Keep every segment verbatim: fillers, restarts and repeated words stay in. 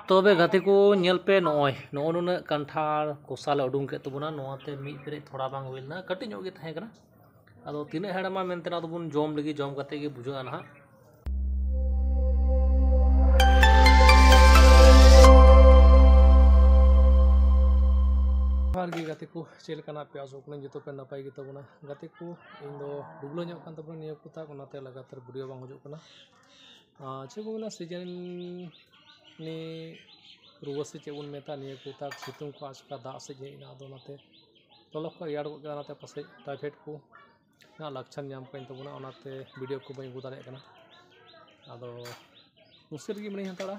ᱛᱚᱵᱮ ᱜᱟᱛᱮ ᱠᱚ, ᱧᱮᱞ ᱯᱮ, ᱱᱚᱜᱼᱚᱭ ᱱᱚᱜᱼᱚ ᱱᱩᱱᱟᱹᱜ ᱠᱟᱱᱴᱷᱟᱲ ᱠᱚᱥᱟ ᱞᱮ ᱩᱰᱩᱝ ᱠᱮᱫ ᱛᱟᱵᱚᱱᱟ᱾ ᱱᱚᱣᱟᱛᱮ ᱢᱤᱫ ᱯᱮᱨᱮᱡ ᱛᱷᱚᱲᱟ ᱵᱟᱝ ᱦᱩᱭ ᱞᱮᱱᱟ, ᱠᱟᱹᱴᱤᱡ ᱧᱚᱜ ᱜᱮ ᱛᱟᱦᱮᱸ ᱠᱟᱱᱟ᱾ ᱟᱫᱚ ᱛᱤᱱᱟᱹᱜ ᱦᱮᱲᱮᱢᱟ ᱢᱮᱱᱛᱮ ᱟᱫᱚ ᱵᱚᱱ ᱡᱚᱢ ᱞᱟᱹᱜᱤᱫ, ᱡᱚᱢ ᱠᱟᱛᱮ ᱜᱮ ᱵᱩᱡᱷᱟᱹᱜᱼᱟ ᱱᱟᱦᱟᱜ᱾ ᱡᱚᱦᱟᱨ ᱜᱮ ᱜᱟᱛᱮ ᱠᱚ, ᱪᱮᱫ ᱞᱮᱠᱟ ᱢᱮᱱᱟᱜ ᱯᱮᱭᱟ? ᱟᱥᱚᱜ ᱠᱟᱹᱱᱟᱹᱧ ᱡᱚᱛᱚ ᱯᱮ ᱱᱟᱯᱟᱭ ᱜᱮ ᱛᱟᱵᱚᱱᱟ᱾ ᱜᱟᱛᱮ ᱠᱚ, ᱤᱧ ᱫᱚ ᱰᱩᱵᱽᱞᱟᱹ ᱧᱚᱜ ᱠᱟᱱ ᱛᱟᱵᱚᱱᱟ ᱱᱤᱭᱟᱹ ᱠᱚ ᱛᱟᱠ, ᱚᱱᱟᱛᱮ ᱞᱟᱜᱟᱛᱟᱨ ᱵᱷᱤᱰᱤᱭᱳ ᱵᱟᱝ ᱦᱤᱡᱩᱜ ᱠᱟᱱᱟ᱾ ᱟᱨ ᱪᱮᱫ ᱠᱚ ᱢᱮᱱᱟ, ᱥᱤᱡᱮᱱ ᱱᱤ ᱨᱩᱣᱟᱹ ᱥᱮ ᱪᱮᱫ ᱵᱚᱱ ᱢᱮᱛᱟ, ᱱᱤᱭᱟᱹ ᱠᱚ ᱛᱟᱠ ᱥᱤᱛᱩᱝ ᱠᱚ ᱟᱪᱠᱟ ᱫᱟᱜ ᱥᱮᱡ ᱦᱮᱡ ᱮᱱᱟ, ᱟᱫᱚ ᱚᱱᱟᱛᱮ ᱞᱚᱞᱚ ᱠᱚ ᱨᱮᱭᱟᱲ ᱜᱚᱫ ᱠᱮᱫᱟ, ᱚᱱᱟᱛᱮ ᱯᱟᱥᱮᱡ ᱴᱟᱭᱯᱷᱚᱭᱮᱰ ᱠᱚ ᱨᱮᱱᱟᱜ ᱞᱟᱠᱪᱟᱨ ᱧᱟᱢ ᱠᱟᱱ ᱛᱟᱵᱚᱱᱟ, ᱚᱱᱟᱛᱮ ᱵᱷᱤᱰᱤᱭᱳ ᱠᱚ ᱵᱟᱹᱧ ᱟᱹᱜᱩ ᱫᱟᱲᱮᱭᱟᱜ ᱠᱟᱱᱟ᱾ ᱟᱫᱚ ᱢᱩᱥᱠᱤᱞ ᱨᱮᱜᱮ ᱢᱤᱱᱟᱹᱧ ᱦᱟᱛᱟᱲᱟ,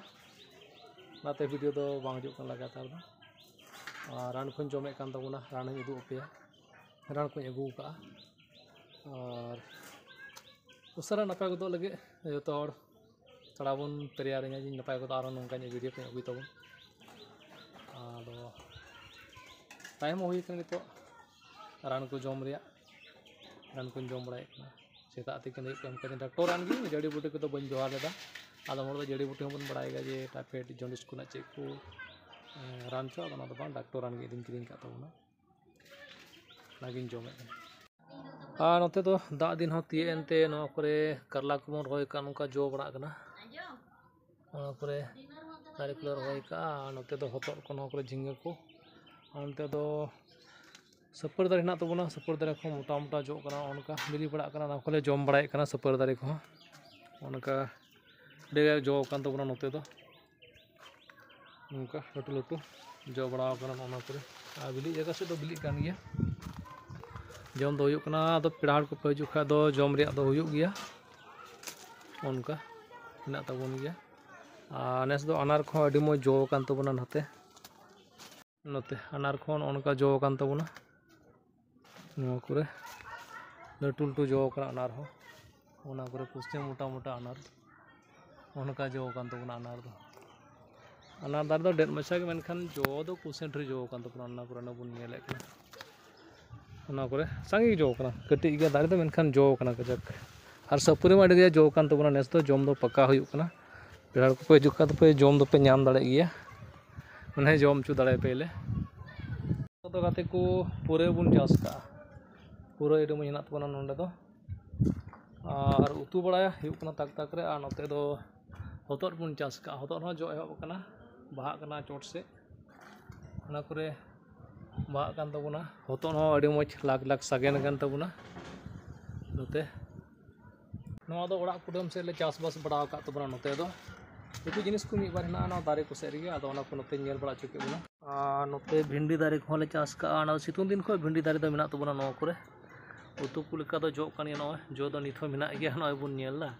ᱚᱱᱟᱛᱮ ᱵᱷᱤᱰᱤᱭᱳ ᱫᱚ ᱵᱟᱝ ᱦᱤᱡᱩᱜ ᱠᱟᱱᱟ ᱞᱟᱜᱟᱛᱟᱨ ᱫᱚ᱾ ᱟᱨ ᱨᱟᱱ ᱠᱚᱧ ᱡᱚᱢᱮᱫ ᱠᱟᱱ ᱛᱟᱵᱚᱱᱟ, ᱨᱟᱱ ᱦᱚᱧ ᱩᱫᱩᱜ ᱟᱯᱮᱭᱟ, ᱨᱟᱱ ᱠᱚᱧ ᱟᱹᱜᱩ ᱟᱠᱟᱫᱼᱟ᱾ ᱟᱨ ᱩᱥᱟᱹᱨᱟ ᱱᱟᱯᱟᱭ ᱜᱚᱫᱚᱜ ᱞᱟᱹᱜᱤᱫ ᱡᱚᱛᱚ ᱦᱚᱲ ᱛᱷᱚᱲᱟ ᱵᱚᱱ ᱯᱨᱮᱭᱟᱨᱤᱧᱟ ᱡᱮᱧ ᱱᱟᱯᱟᱭ ᱜᱚᱫᱚᱜ, ᱟᱨᱦᱚᱸ ᱱᱚᱝᱠᱟᱧ ᱵᱷᱤᱰᱤᱭᱳ ᱠᱚᱧ ᱟᱹᱜᱩᱭ ᱛᱟᱵᱚᱱ᱾ ᱟᱫᱚ ᱴᱟᱭᱤᱢ ᱦᱚᱸ ᱦᱩᱭ ᱠᱟᱱᱟ ᱱᱤᱛᱚᱜ ᱨᱟᱱ ᱠᱚ ᱡᱚᱢ ᱨᱮᱭᱟᱜ, ᱨᱟᱱ ᱠᱚᱧ ᱡᱚᱢ ᱵᱟᱲᱟᱭᱮᱫ ᱠᱟᱱᱟ᱾ ᱥᱮᱛᱟᱜ ᱛᱤᱠᱤᱱ ᱟᱹᱭᱩᱵ ᱠᱚ ᱮᱢ ᱠᱟᱹᱫᱤᱧᱟ᱾ ᱰᱟᱠᱛᱚᱨ ᱨᱟᱱ ᱜᱮ, ᱡᱟᱹᱲᱤ ᱵᱩᱴᱤ ᱠᱚᱫᱚ ᱵᱟᱹᱧ ᱵᱮᱵᱚᱦᱟᱨ ᱞᱮᱫᱟ᱾ ᱟᱫᱚᱢ ᱦᱚᱲ ᱫᱚ ᱡᱟᱹᱲᱤ ᱵᱩᱴᱤ ᱦᱚᱸᱵᱚᱱ ᱵᱟᱲᱟᱭ ᱜᱮᱭᱟ ᱡᱮ ᱴᱟᱭᱯᱷᱚᱭᱮᱰ ᱡᱚᱱᱰᱤᱥ ᱠᱚ ᱨᱮᱱᱟᱜ ᱪᱮᱫ ᱠᱚ, ᱮᱸ, ᱨᱟᱱ ᱪᱚ, ᱟᱫᱚ ᱚᱱᱟ ᱫᱚ ᱵᱟᱝ, ᱰᱟᱠᱛᱚᱨ ᱨᱟᱱ ᱜᱮ ᱤᱫᱤᱧ ᱠᱤᱨᱤᱧ ᱟᱠᱟᱫ ᱛᱟᱵᱚᱱᱟ᱾ ᱚᱱᱟᱜᱤᱧ ᱡᱚᱢᱮᱫ ᱠᱟᱱᱟ᱾ ᱟᱨ ᱱᱚᱛᱮ ᱫᱚ ᱫᱟᱜ ᱫᱤᱱ ᱦᱚᱸ ᱛᱤᱭᱟᱹᱜ ᱮᱱᱛᱮ ᱱᱚᱣᱟ ᱠᱚᱨᱮ ᱠᱟᱨᱞᱟ ᱠᱚᱵᱚᱱ ᱨᱚᱦᱚᱭ ᱠᱟᱜ, ᱱᱚᱝᱠᱟ ᱡᱚ ᱵᱟᱲᱟᱜ ᱠᱟᱱᱟ᱾ ᱚᱱᱟ ᱠᱚᱨᱮ ᱫᱟᱨᱮ ᱠᱚᱞᱮ ᱨᱚᱦᱚᱭ ᱠᱟᱜᱼᱟ᱾ ᱟᱨ ᱱᱚᱛᱮ ᱫᱚ ᱦᱚᱛᱚᱫ ᱠᱚ, ᱱᱚᱣᱟ ᱠᱚᱨᱮ ᱡᱷᱤᱸᱜᱟᱹ ᱠᱚ᱾ ᱟᱨ ᱱᱚᱛᱮ ᱫᱚ ᱥᱟᱹᱯᱟᱹᱨᱤ ᱫᱟᱨᱮ ᱦᱮᱱᱟᱜ ᱛᱟᱵᱚᱱᱟ, ᱥᱟᱹᱯᱟᱹᱨᱤ ᱫᱟᱨᱮ ᱠᱚᱦᱚᱸ ᱢᱚᱴᱟ ᱢᱚᱴᱟ ᱡᱚᱜ ᱠᱟᱱᱟ, ᱚᱱᱠᱟ ᱵᱤᱞᱤ ᱵᱟᱲᱟᱜ ᱠᱟᱱᱟ᱾ ᱚᱱᱟ ᱠᱚᱞᱮ ᱡᱚᱢ ᱵᱟᱲᱟᱭᱮᱫ ᱠᱟᱱᱟ ᱥᱟᱹᱯᱟᱹᱨᱤ ᱫᱟᱨᱮ ᱠᱚᱦᱚᱸ᱾ ᱚᱱᱠᱟ ᱟᱹᱰᱤ ᱜᱟᱱ ᱡᱚ ᱟᱠᱟᱱ ᱛᱟᱵᱚᱱᱟ ᱱᱚᱛᱮ ᱫᱚ, ᱱᱚᱝᱠᱟ ᱞᱟᱹᱴᱩ ᱞᱟᱹᱴᱩ ᱡᱚ ᱵᱟᱲᱟ ᱟᱠᱟᱱᱟ ᱱᱚᱜᱼᱚ ᱱᱚᱣᱟ ᱠᱚᱨᱮ᱾ ᱟᱨ ᱵᱤᱞᱤ ᱡᱟᱭᱜᱟ ᱥᱮᱫ ᱫᱚ ᱵᱤᱞᱤᱜ ᱠᱟᱱ ᱜᱮᱭᱟ, ᱡᱚᱢ ᱫᱚ ᱦᱩᱭᱩᱜ ᱠᱟᱱᱟ᱾ ᱟᱫᱚ ᱯᱮᱲᱟ ᱦᱚᱲ ᱠᱚᱯᱮ ᱦᱤᱡᱩᱜ ᱠᱷᱟᱡ ᱫᱚ ᱡᱚᱢ ᱨᱮᱭᱟᱜ ᱫᱚ ᱦᱩᱭᱩᱜ ᱜᱮᱭᱟ, ᱚᱱᱠᱟ ᱦᱮᱱᱟᱜ ᱛᱟᱵᱚᱱ ᱜᱮᱭᱟ᱾ ᱟᱨ ᱱᱮᱥ ᱫᱚ ᱟᱱᱟᱨ ᱠᱚᱦᱚᱸ ᱟᱹᱰᱤ ᱢᱚᱡᱽ ᱡᱚ ᱟᱠᱟᱱ ᱛᱟᱵᱚᱱᱟ ᱱᱚᱛᱮ᱾ ᱱᱚᱛᱮ ᱟᱱᱟᱨ ᱠᱚᱦᱚᱸ ᱱᱚᱜᱼᱚ ᱱᱚᱝᱠᱟ ᱡᱚ ᱟᱠᱟᱱ ᱛᱟᱵᱚᱱᱟ᱾ ᱱᱚᱣᱟ ᱠᱚᱨᱮ ᱞᱟᱹᱴᱩ ᱞᱟᱹᱴᱩ ᱡᱚ ᱟᱠᱟᱱᱟ ᱟᱱᱟᱨ ᱦᱚᱸ, ᱚᱱᱟ ᱠᱚᱨᱮ ᱠᱩᱥᱪᱟᱹ ᱢᱚᱴᱟ ᱢᱚᱴᱟ ᱟᱱᱟᱨ, ᱚᱱᱠᱟ ᱡᱚ ᱟᱠᱟᱱ ᱛᱟᱵᱚᱱᱟ ᱟᱱᱟᱨ ᱫᱚ᱾ ᱟᱱᱟᱨ ᱫᱟᱨᱮ ᱫᱚ ᱰᱮᱨ ᱢᱟᱪᱷᱟ ᱜᱮ, ᱢᱮᱱᱠᱷᱟᱱ ᱡᱚ ᱫᱚ ᱠᱩᱥᱟᱹᱱ ᱰᱷᱮᱨ ᱡᱚ ᱟᱠᱟᱱ ᱛᱟᱵᱚᱱᱟ, ᱚᱱᱟ ᱠᱚᱨᱮ ᱚᱱᱟ ᱵᱚᱱ ᱧᱮᱞᱮᱫ ᱠᱟᱱᱟ᱾ ᱚᱱᱟ ᱠᱚᱨᱮ ᱥᱟᱸᱜᱮ ᱜᱮ ᱡᱚ ᱟᱠᱟᱱᱟ, ᱠᱟᱹᱴᱤᱡ ᱜᱮᱭᱟ ᱫᱟᱨᱮ ᱫᱚ, ᱢᱮᱱᱠᱷᱟᱱ ᱡᱚ ᱟᱠᱟᱱᱟ ᱠᱟᱡᱟᱠ᱾ ᱟᱨ ᱥᱟᱹᱯᱟᱹᱨᱤ ᱢᱟ ᱟᱹᱰᱤ ᱜᱮ ᱡᱚ ᱟᱠᱟᱱ ᱛᱟᱵᱚᱱᱟ, ᱱᱮᱥ ᱫᱚ ᱡᱚᱢ ᱫᱚ ᱯᱟᱠᱟ ᱦᱩᱭᱩᱜ ᱠᱟᱱᱟ᱾ ᱯᱮᱲᱟ ᱠᱚᱠᱚ ᱦᱤᱡᱩᱜ ᱠᱷᱟᱱ ᱫᱚᱯᱮ ᱡᱚᱢ ᱫᱚᱯᱮ ᱧᱟᱢ ᱫᱟᱲᱮᱭᱟᱜ ᱜᱮᱭᱟ, ᱢᱟᱱᱮ ᱡᱚᱢ ᱦᱚᱪᱚ ᱫᱟᱲᱮᱭᱟᱯᱮᱭᱟᱞᱮ᱾ ᱱᱤᱛᱚᱜ ᱫᱚ ᱜᱟᱛᱮ ᱠᱚ ᱯᱩᱨᱟᱹᱭ ᱵᱚᱱ ᱪᱟᱥ ᱠᱟᱜᱼᱟ, ᱯᱩᱨᱟᱹᱭ ᱟᱹᱰᱤ ᱢᱚᱡᱽ ᱦᱮᱱᱟᱜ ᱛᱟᱵᱚᱱᱟ ᱱᱚᱸᱰᱮ ᱫᱚ᱾ ᱟᱨ ᱩᱛᱩ ᱵᱟᱲᱟᱭᱟ ᱦᱩᱭᱩᱜ ᱠᱟᱱᱟ ᱛᱟᱠ ᱛᱟᱠ ᱨᱮ᱾ ᱟᱨ ᱱᱚᱛᱮ ᱫᱚ ᱦᱚᱛᱚᱫ ᱵᱚᱱ ᱪᱟᱥ ᱠᱟᱜᱼᱟ, ᱦᱚᱛᱚᱫ ᱦᱚᱸ ᱡᱚ ᱮᱦᱚᱵ ᱟᱠᱟᱱᱟ, ᱵᱟᱦᱟᱜ ᱠᱟᱱᱟ ᱪᱚᱴ ᱥᱮᱫ᱾ ᱚᱱᱟ ᱠᱚᱨᱮ ᱵᱟᱦᱟᱜ ᱠᱟᱱ ᱛᱟᱵᱚᱱᱟ᱾ ᱦᱚᱛᱚᱫ ᱦᱚᱸ ᱟᱹᱰᱤ ᱢᱚᱡᱽ ᱞᱟᱠ ᱞᱟᱠ ᱥᱟᱜᱮᱱ ᱟᱠᱟᱱ ᱛᱟᱵᱚᱱᱟ ᱱᱚᱛᱮ᱾ ᱱᱚᱣᱟ ᱫᱚ ᱚᱲᱟᱜ ᱠᱩᱰᱟᱹᱢ ᱥᱮᱫ ᱞᱮ ᱪᱟᱥᱵᱟᱥ ᱵᱟᱲᱟ ᱟᱠᱟᱫ ᱛᱟᱵᱚᱱᱟ ᱱᱚᱛᱮ ᱫᱚ᱾ ᱩᱛᱩ ᱡᱤᱱᱤᱥ ᱠᱚ ᱢᱤᱫ ᱵᱟᱨ ᱦᱮᱱᱟᱜᱼᱟ ᱱᱚᱣᱟ ᱫᱟᱨᱮ ᱠᱚ ᱥᱮᱫ ᱨᱮᱜᱮ, ᱟᱫᱚ ᱚᱱᱟ ᱠᱚ ᱱᱚᱛᱮᱧ ᱧᱮᱞ ᱵᱟᱲᱟ ᱦᱚᱪᱚ ᱠᱮᱫ ᱵᱚᱱᱟ᱾ ᱟᱨ ᱱᱚᱛᱮ ᱵᱷᱤᱱᱰᱤ ᱫᱟᱨᱮ ᱠᱚᱦᱚᱸ ᱞᱮ ᱪᱟᱥ ᱠᱟᱜᱼᱟ, ᱚᱱᱟ ᱫᱚ ᱥᱤᱛᱩᱝ ᱫᱤᱱ ᱠᱷᱚᱱ ᱵᱷᱤᱱᱰᱤ ᱫᱟᱨᱮ ᱫᱚ ᱢᱮᱱᱟᱜ ᱛᱟᱵᱚᱱᱟ ᱱᱚᱣᱟ ᱠᱚᱨᱮ᱾ ᱩᱛᱩ ᱠᱚ ᱞᱮᱠᱟ ᱫᱚ ᱡᱚᱜ ᱠᱟᱱ ᱜᱮᱭᱟ, ᱱᱚᱜᱼᱚᱭ ᱡᱚ ᱫᱚ ᱱᱤᱛ ᱦᱚᱸ ᱢᱮᱱᱟᱜ ᱜᱮᱭᱟ, ᱱᱚᱜᱼᱚᱭ ᱵᱚᱱ ᱧᱮᱞ ᱮᱫᱟ᱾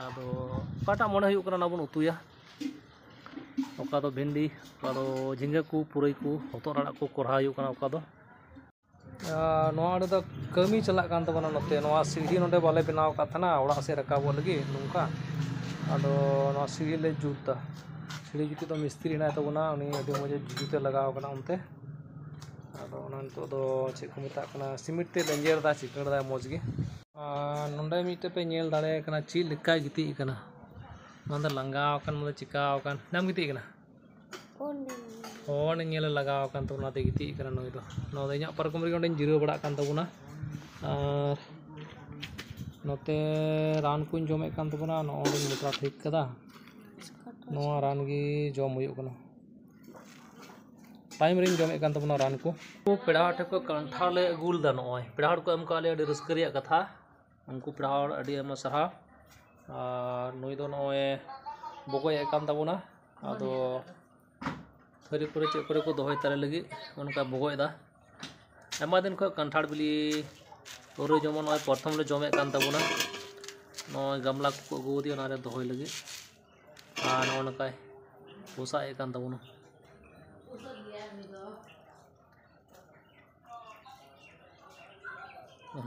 ᱟᱫᱚ ᱚᱠᱟᱴᱟᱜ ᱢᱚᱱᱮ ᱦᱩᱭᱩᱜ ᱠᱟᱱᱟ ᱚᱱᱟ ᱵᱚᱱ ᱩᱛᱩᱭᱟ᱾ ᱚᱠᱟ ᱫᱚ ᱵᱷᱤᱱᱰᱤ, ᱚᱠᱟ ᱫᱚ ᱡᱷᱤᱸᱜᱟᱹ ᱠᱚ, ᱯᱩᱨᱟᱹᱭ ᱠᱚ, ᱦᱚᱛᱚᱫ ᱟᱲᱟᱜ ᱠᱚ ᱠᱚᱨᱦᱟ ᱦᱩᱭᱩᱜ ᱠᱟᱱᱟ ᱚᱠᱟ ᱫᱚ᱾ ᱟᱨ ᱱᱚᱣᱟ ᱟᱹᱰᱤ ᱫᱚ ᱠᱟᱹᱢᱤ ᱪᱟᱞᱟᱜ ᱠᱟᱱ ᱛᱟᱵᱚᱱᱟ ᱱᱚᱛᱮ᱾ ᱱᱚᱣᱟ ᱥᱤᱲᱦᱤ ᱱᱚᱰᱮ ᱵᱟᱞᱮ ᱵᱮᱱᱟᱣ ᱟᱠᱟᱫ ᱛᱟᱦᱮᱱᱟ ᱚᱲᱟᱜ ᱥᱮᱫ ᱨᱟᱠᱟᱵᱚᱜ ᱞᱟᱹᱜᱤᱫ ᱱᱚᱝᱠᱟ᱾ ᱟᱫᱚ ᱱᱚᱣᱟ ᱥᱤᱲᱦᱤ ᱞᱮ ᱡᱩᱛ ᱮᱫᱟ᱾ ᱥᱤᱲᱦᱤ ᱡᱩᱛ ᱫᱚ ᱢᱤᱥᱛᱨᱤ ᱦᱮᱱᱟᱭ ᱛᱟᱵᱚᱱᱟ, ᱩᱱᱤ ᱟᱹᱰᱤ ᱢᱚᱡᱽ ᱡᱩᱛᱮ ᱞᱟᱜᱟᱣ ᱟᱠᱟᱱᱟ ᱚᱱᱛᱮ᱾ ᱟᱫᱚ ᱚᱱᱟ ᱱᱤᱛᱚᱜ ᱫᱚ ᱪᱮᱫ ᱠᱚ ᱢᱮᱛᱟᱜ ᱠᱟᱱᱟ, ᱥᱤᱢᱮᱱᱴ ᱛᱮ ᱞᱮᱸᱡᱮᱨ ᱮᱫᱟ, ᱪᱤᱠᱟᱹᱲ ᱮᱫᱟᱭ ᱢᱚᱡᱽ ᱜᱮ᱾ ᱟᱨ ᱱᱚᱰᱮ ᱢᱤᱫᱴᱮᱡ ᱯᱮ ᱧᱮᱞ ᱫᱟᱲᱮᱭᱟᱭ ᱠᱟᱱᱟ ᱪᱮᱫ ᱞᱮᱠᱟᱭ ᱜᱤᱛᱤᱡ ᱟᱠᱟᱱᱟ᱾ ᱱᱚᱣᱟ ᱫᱚ ᱞᱟᱸᱜᱟᱣ ᱟᱠᱟᱱ, ᱱᱚᱣᱟ ᱫᱚ ᱪᱤᱠᱟᱣ ᱟᱠᱟᱱ᱾ ᱧᱟᱢ ᱜᱤᱛᱤᱡ ᱟᱠᱟᱱᱟ᱾ ᱯᱷᱳᱱ ᱧᱮᱞᱮ ᱞᱟᱜᱟᱣ ᱟᱠᱟᱱ ᱛᱟᱵᱚᱱᱟ, ᱚᱱᱟᱛᱮ ᱜᱤᱛᱤᱡ ᱟᱠᱟᱱᱟ ᱱᱩᱭ ᱫᱚ᱾ ᱱᱚᱣᱟ ᱫᱚ ᱤᱧᱟᱹᱜ ᱯᱟᱨᱠᱚᱢ ᱨᱮᱜᱮ ᱚᱸᱰᱮᱧ ᱡᱤᱨᱟᱹᱣ ᱵᱟᱲᱟᱜ ᱠᱟᱱ ᱛᱟᱵᱚᱱᱟ᱾ ᱟᱨ ᱱᱚᱛᱮ ᱨᱟᱱ ᱠᱚᱧ ᱡᱚᱢᱮᱫ ᱠᱟᱱ ᱛᱟᱵᱚᱱᱟ, ᱱᱚᱜᱼᱚᱭ ᱱᱚᱸᱰᱮᱧ ᱢᱚᱴᱨᱟ ᱴᱷᱤᱠ ᱠᱟᱫᱟ᱾ ᱱᱚᱣᱟ ᱨᱟᱱ ᱜᱮ ᱡᱚᱢ ᱦᱩᱭᱩᱜ ᱠᱟᱱᱟ, ᱴᱟᱭᱤᱢ ᱨᱮᱧ ᱡᱚᱢᱮᱫ ᱠᱟᱱ ᱛᱟᱵᱚᱱᱟ ᱨᱟᱱ ᱠᱚ᱾ ᱯᱮᱲᱟ ᱦᱚᱲ ᱴᱷᱮᱱ ᱠᱷᱚᱱ ᱠᱟᱱᱴᱷᱟᱲ ᱞᱮ ᱟᱹᱜᱩ ᱞᱮᱫᱟ, ᱱᱚᱜᱼᱚᱭ ᱯᱮᱲᱟ ᱦᱚᱲ ᱠᱚ ᱮᱢ ᱠᱟᱜ ᱞᱮᱭᱟ, ᱟᱹᱰᱤ ᱨᱟᱹᱥᱠᱟᱹ ᱨᱮᱭᱟᱜ ᱠᱟᱛᱷᱟ᱾ ᱩᱱᱠᱩ ᱯᱮᱲᱟ ᱦᱚᱲ ᱟᱹᱰᱤ ᱟᱭᱢᱟ ᱥᱟᱨᱦᱟᱣ᱾ ᱟᱨ ᱱᱩᱭ ᱫᱚ ᱱᱚᱜᱼᱚᱭ ᱵᱚᱜᱚᱡ ᱮᱫ ᱠᱟᱱ ᱛᱟᱵᱚᱱᱟ᱾ ᱟᱫᱚ ᱛᱷᱟᱹᱨᱤ ᱠᱚᱨᱮ ᱪᱮᱫ ᱠᱚᱨᱮ ᱠᱚ ᱫᱚᱦᱚᱭ ᱛᱟᱞᱮ ᱞᱟᱹᱜᱤᱫ ᱚᱱᱠᱟ ᱵᱚᱜᱚᱡ ᱮᱫᱟ᱾ ᱟᱭᱢᱟ ᱫᱤᱱ ᱠᱷᱚᱱ ᱠᱟᱱᱴᱷᱟᱲ ᱵᱤᱞᱤ ᱟᱹᱣᱨᱤ ᱡᱚᱢᱟ, ᱱᱚᱜᱼᱚᱭ ᱯᱨᱚᱛᱷᱚᱢ ᱞᱮ ᱡᱚᱢᱮᱫ ᱠᱟᱱ ᱛᱟᱵᱚᱱᱟ᱾ ᱱᱚᱜᱼᱚᱭ ᱜᱟᱢᱞᱟ ᱠᱚᱠᱚ ᱟᱹᱜᱩ ᱟᱫᱮᱭᱟ ᱚᱱᱟᱨᱮ ᱫᱚᱦᱚᱭ ᱞᱟᱹᱜᱤᱫ᱾ ᱟᱨ ᱱᱚᱜᱼᱚ ᱱᱚᱝᱠᱟᱭ ᱯᱚᱥᱟᱜ ᱮᱫ ᱠᱟᱱ ᱛᱟᱵᱚᱱᱟ᱾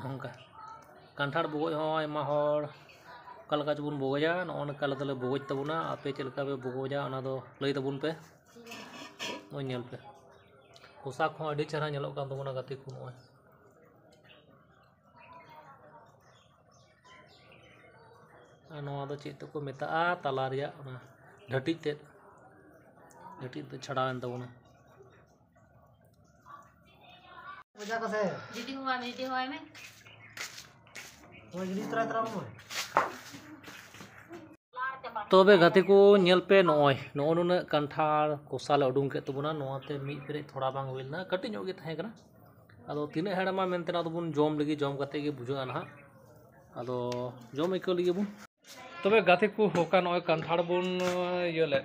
ᱱᱚᱝᱠᱟ ᱠᱟᱱᱴᱷᱟᱲ ᱵᱚᱜᱚᱡ ᱦᱚᱸ ᱟᱭᱢᱟ ᱦᱚᱲ ᱚᱠᱟ ᱞᱮᱠᱟ ᱪᱚᱵᱚᱱ ᱵᱚᱜᱚᱡᱟ, ᱱᱚᱜᱼᱚ ᱱᱚᱝᱠᱟ ᱟᱞᱮ ᱫᱚᱞᱮ ᱵᱚᱜᱚᱡ ᱛᱟᱵᱚᱱᱟ᱾ ᱟᱯᱮ ᱪᱮᱫ ᱞᱮᱠᱟ ᱯᱮ ᱵᱚᱜᱚᱡᱟ ᱚᱱᱟ ᱫᱚ ᱞᱟᱹᱭ ᱛᱟᱵᱚᱱ ᱯᱮ᱾ ᱱᱚᱜᱼᱚᱭ ᱧᱮᱞ ᱯᱮ, ᱯᱚᱥᱟᱠ ᱦᱚᱸ ᱟᱹᱰᱤ ᱪᱮᱦᱨᱟ ᱧᱮᱞᱚᱜ ᱠᱟᱱ ᱛᱟᱵᱚᱱᱟ ᱜᱟᱛᱮ ᱠᱚ᱾ ᱱᱚᱜᱼᱚᱭ ᱟᱨ ᱱᱚᱣᱟ ᱫᱚ ᱪᱮᱫ ᱛᱮᱠᱚ ᱢᱮᱛᱟᱜᱼᱟ? ᱛᱟᱞᱟ ᱨᱮᱭᱟᱜ ᱚᱱᱟ ᱰᱷᱟᱹᱴᱤᱡ ᱛᱮᱫ, ᱰᱷᱟᱹᱴᱤᱡ ᱛᱮᱫ ᱪᱷᱟᱲᱟᱣᱮᱱ ᱛᱟᱵᱚᱱᱟ᱾ ᱵᱩᱡᱷᱟᱹᱣ ᱠᱚ ᱥᱮ? ᱡᱩᱫᱤ ᱦᱚᱦᱚᱣᱟᱭ ᱢᱮ, ᱡᱩᱫᱤ ᱦᱚᱦᱚᱣᱟᱭ ᱢᱮ᱾ ᱦᱳᱭ, ᱡᱩᱫᱤ ᱛᱚᱨᱟᱭ ᱛᱚᱨᱟ ᱢᱮ᱾ ᱛᱚᱵᱮ ᱜᱟᱛᱮ ᱠᱚ, ᱧᱮᱞ ᱯᱮ, ᱱᱚᱜᱼᱚᱭ ᱱᱚᱜᱼᱚ ᱱᱩᱱᱟᱹᱜ ᱠᱟᱱᱴᱷᱟᱲ ᱠᱚᱥᱟ ᱞᱮ ᱩᱰᱩᱝ ᱠᱮᱫ ᱛᱟᱵᱚᱱᱟ᱾ ᱱᱚᱣᱟᱛᱮ ᱢᱤᱫ ᱯᱮᱨᱮᱡ ᱛᱷᱚᱲᱟ ᱵᱟᱝ ᱦᱩᱭ ᱞᱮᱱᱟ, ᱠᱟᱹᱴᱤᱡ ᱧᱚᱜ ᱜᱮ ᱛᱟᱦᱮᱸ ᱠᱟᱱᱟ᱾ ᱟᱫᱚ ᱛᱤᱱᱟᱹᱜ ᱦᱮᱲᱮᱢᱟ ᱢᱮᱱᱛᱮ ᱱᱚᱣᱟ ᱫᱚᱵᱚᱱ ᱡᱚᱢ ᱞᱮᱜᱮ, ᱡᱚᱢ ᱠᱟᱛᱮ ᱜᱮ ᱵᱩᱡᱷᱟᱹᱜᱼᱟ ᱱᱟᱦᱟᱜ᱾ ᱟᱫᱚ ᱡᱚᱢ ᱟᱹᱭᱠᱟᱹᱣ ᱞᱮᱜᱮ ᱵᱚᱱ᱾ ᱛᱚᱵᱮ ᱜᱟᱛᱮ ᱠᱚ, ᱚᱠᱟ ᱱᱚᱜᱼᱚᱭ ᱠᱟᱱᱴᱷᱟᱲ ᱵᱚᱱ, ᱤᱭᱟᱹ ᱞᱮᱫ,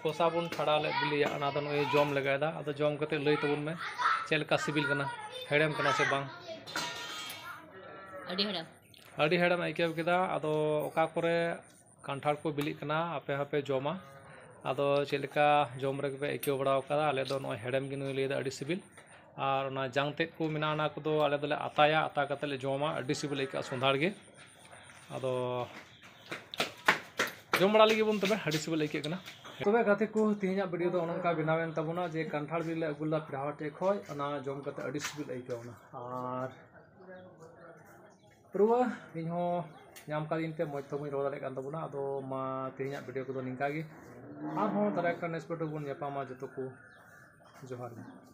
ᱠᱚᱥᱟ ᱵᱚᱱ ᱪᱷᱟᱲᱟᱣ ᱞᱮᱫ ᱵᱤᱞᱤᱭᱟᱜ, ᱚᱱᱟ ᱫᱚ ᱱᱚᱜᱼᱚᱭ ᱡᱚᱢ ᱞᱮᱜᱟᱭᱮᱫᱟ᱾ ᱟᱫᱚ ᱡᱚᱢ ᱠᱟᱛᱮ ᱞᱟᱹᱭ ᱛᱟᱵᱚᱱ ᱢᱮ, ᱪᱮᱫ ᱞᱮᱠᱟ ᱥᱤᱵᱤᱞ ᱠᱟᱱᱟ, ᱦᱮᱲᱮᱢ ᱠᱟᱱᱟ ᱥᱮ ᱵᱟᱝ? ᱟᱹᱰᱤ ᱦᱮᱲᱮᱢ᱾ ᱟᱹᱰᱤ ᱦᱮᱲᱮᱢ ᱟᱹᱭᱠᱟᱹᱣ ᱠᱮᱫᱟ᱾ ᱟᱫᱚ ᱚᱠᱟ ᱠᱚᱨᱮ ᱠᱟᱱᱴᱷᱟᱲ ᱠᱚ ᱵᱤᱞᱤᱜ ᱠᱟᱱᱟ, ᱟᱯᱮ ᱦᱚᱸᱯᱮ ᱡᱚᱢᱟ᱾ ᱟᱫᱚ ᱪᱮᱫ ᱞᱮᱠᱟ ᱡᱚᱢ ᱨᱮᱜᱮ ᱯᱮ ᱟᱹᱭᱠᱟᱹᱣ ᱵᱟᱲᱟ ᱟᱠᱟᱫᱟ? ᱟᱞᱮ ᱫᱚ ᱱᱚᱜᱼᱚᱭ ᱦᱮᱲᱮᱢ ᱜᱮ ᱱᱩᱭ ᱞᱟᱹᱭᱫᱟ, ᱟᱹᱰᱤ ᱥᱤᱵᱤᱞ᱾ ᱟᱨ ᱚᱱᱟ ᱡᱟᱝ ᱛᱮᱫ ᱠᱚ ᱢᱮᱱᱟᱜᱼᱟ, ᱚᱱᱟ ᱠᱚᱫᱚ ᱟᱞᱮ ᱫᱚᱞᱮ ᱟᱛᱟᱭᱟ, ᱟᱛᱟ ᱠᱟᱛᱮ ᱞᱮ ᱡᱚᱢᱟ, ᱟᱹᱰᱤ ᱥᱤᱵᱤᱞ ᱟᱹᱭᱠᱟᱹᱜᱼᱟ, ᱥᱚᱸᱫᱷᱟᱲ ᱜᱮ᱾ ᱟᱫᱚ ᱡᱚᱢ ᱵᱟᱲᱟ ᱞᱟᱹᱜᱤᱫ ᱵᱚᱱ ᱛᱚᱵᱮ, ᱟᱹᱰᱤ ᱥᱤᱵᱤᱞ ᱟᱹᱭᱠᱟᱹᱜ ᱠᱟᱱᱟ᱾ ᱛᱚᱵᱮ ᱜᱟᱛᱮ ᱠᱚ, ᱛᱮᱦᱮᱧᱟᱜ ᱵᱷᱤᱰᱤᱭᱳ ᱫᱚ ᱚᱱᱮ ᱚᱱᱠᱟ ᱵᱮᱱᱟᱣᱮᱱ ᱛᱟᱵᱚᱱᱟ ᱡᱮ ᱠᱟᱱᱴᱷᱟᱲ ᱵᱤᱞᱤ ᱞᱮ ᱟᱹᱜᱩ ᱞᱮᱫᱟ ᱯᱮᱲᱟ ᱦᱚᱲ ᱴᱷᱮᱡ ᱠᱷᱚᱡ, ᱚᱱᱟ ᱡᱚᱢ ᱠᱟᱛᱮ ᱟᱹᱰᱤ ᱥᱤᱵᱤᱞ ᱟᱹᱭᱠᱟᱹᱣ ᱮᱱᱟ᱾ ᱟᱨ ᱯᱩᱨᱟᱹ ᱤᱧ ᱦᱚᱸ ᱧᱟᱢ ᱠᱟᱫᱤᱧ ᱛᱮ ᱢᱚᱡᱽ ᱛᱮ ᱵᱟᱹᱧ ᱨᱚᱲ ᱫᱟᱲᱮᱭᱟᱜ ᱠᱟᱱ ᱛᱟᱵᱚᱱᱟ᱾ ᱟᱫᱚ ᱢᱟ ᱛᱮᱦᱮᱧᱟᱜ ᱵᱷᱤᱰᱤᱭᱳ ᱠᱚᱫᱚ ᱱᱤᱝᱠᱟ ᱜᱮ, ᱟᱨᱦᱚᱸ ᱛᱟᱦᱞᱮ ᱮᱠᱴᱟ next ᱵᱷᱤᱰᱤᱭᱳ ᱵᱚᱱ ᱧᱟᱯᱟᱢᱟ᱾ ᱡᱚᱛᱚ ᱠᱚ ᱡᱚᱦᱟᱨ ᱜᱮ᱾